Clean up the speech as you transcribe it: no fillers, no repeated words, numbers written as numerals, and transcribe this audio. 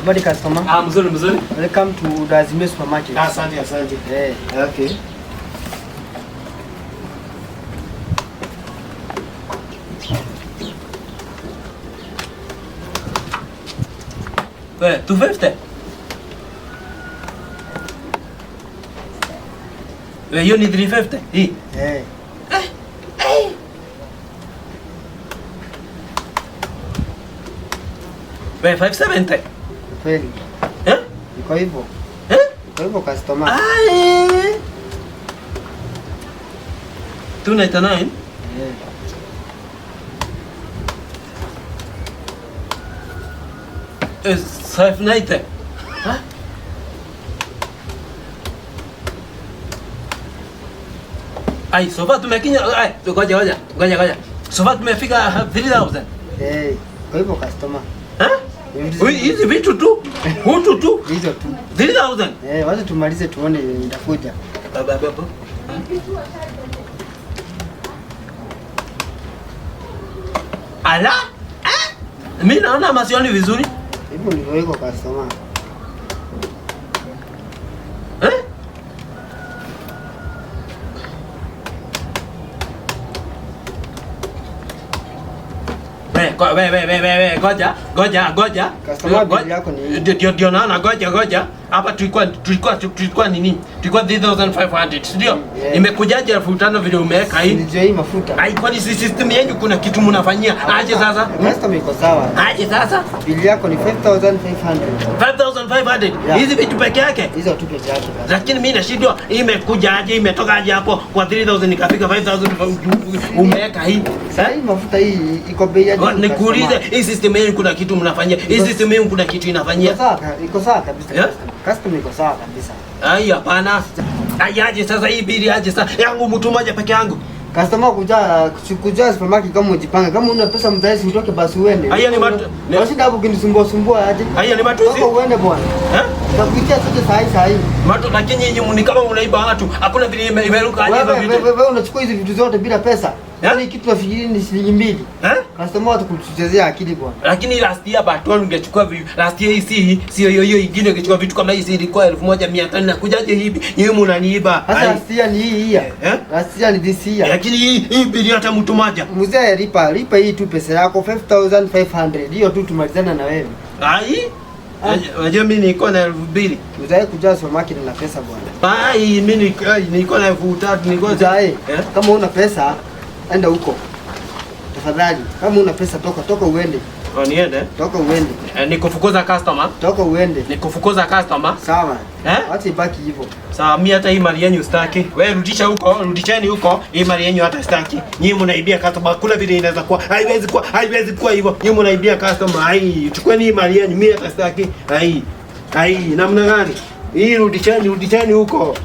Habari customer. Ah, mzuri mzuri. Welcome to Udazime Supermarket. Asante asante. Eh, Okay. We, 250. We, hiyo ni 350. Hii. eh. We, 570. Kweli. Eh? Iko hivyo. Eh? Iko hivyo customer. Ai. 299. Eh. 590. Ha? Ai, sofa tumekinya. Ai, ngoja ngoja. Ngoja ngoja. Sofa tumefika 3000. Eh, iko hivyo customer. Eh? Hizi vitu tu. Hutu tu. Hizo tu. 3000. Eh, wacha tumalize tuone yenye itakuja. Baba baba. Ala? Eh? Mimi naona masioni vizuri. Hivyo ndivyo iko customer. Eh? We, we, we, we, we, we, ngoja, ngoja, ngoja. Customer, bill yako ni hii. Ndio, ndio naona, ngoja, ngoja. Hapa tulikuwa nini? Tulikuwa 3500, si ndio? Yeah. Imekujaje 5000 vile umeweka hii? Ndio hii mafuta. Ai, kwani si system yenu kuna kitu mnafanyia? Aje sasa? Customer iko sawa. Aje sasa? Bill yako ni 5500. 5500. Yeah. Hizi vitu peke yake. Hizo tu peke yake. basi. Lakini mimi nashindwa imekuja aje, imetoka aje hapo kwa 3000 ikafika 5000 umeweka hii. Sasa hii mafuta hii iko bei ya juu. Nikuulize, customer. hii system yenu kuna kitu mnafanyia? Hii system yenu kuna kitu inafanyia? Iko sawa, iko sawa kabisa. Yeah? Customer. Customer iko sawa kabisa. Ai, hapana. Ai, aje sasa hii bili aje sasa yangu mtu mmoja peke yangu. Customer kuja supermarket kama ujipange, kama una pesa mzazi utoke basi uende. Haya ni Washinda hapo ukinisumbua sumbua aje. Haya ni matusi. Toka uende bwana. Eh? Takuitia sote saa hii saa hii. Matu, lakini nyinyi ni kama mnaiba watu. Hakuna vile imeruka aje hizo Wewe vitu. wewe unachukua hizi vitu zote bila pesa. Eh? Yaani kitu nafikiri ni shilingi 2. Eh? Customer watu kutuchezea akili bwana. Lakini last year Batman ungechukua last year hii sio hiyo hiyo ingine ungechukua vitu kama hizi ilikuwa 1500 na kujaje hivi? Nyinyi mnaniiba. Sasa Ai. last year ni hii year. Eh? Last year ni this year. Lakini hii bili hata mtu mmoja. Mzee lipa hii tu pesa yako 5500. Hiyo tu tumalizana na wewe. Ai? Unajua mimi niko na 2000. Mzee kuja supermarket na pesa bwana. Ai, mimi niko na 3000 niko Mzee, Eh? kama una pesa enda huko. Tafadhali, kama una pesa toka uende. Oh, niende. Toka uende. Nikufukuza customer. Toka uende. Nikufukuza customer. Sawa. Eh? Acha ibaki hivyo. Sawa, mimi hata hii mali yenu sitaki. Wewe rudisha huko, rudisheni huko. Hii mali yenu hata sitaki. Nyinyi mnaibia customer. Kula vile inaweza kuwa. Haiwezi kuwa hivyo. Nyinyi mnaibia customer. Ai, chukueni hii mali yenu, mimi hata sitaki. Ai. Ai, namna gani? Hii rudisheni, rudisheni huko.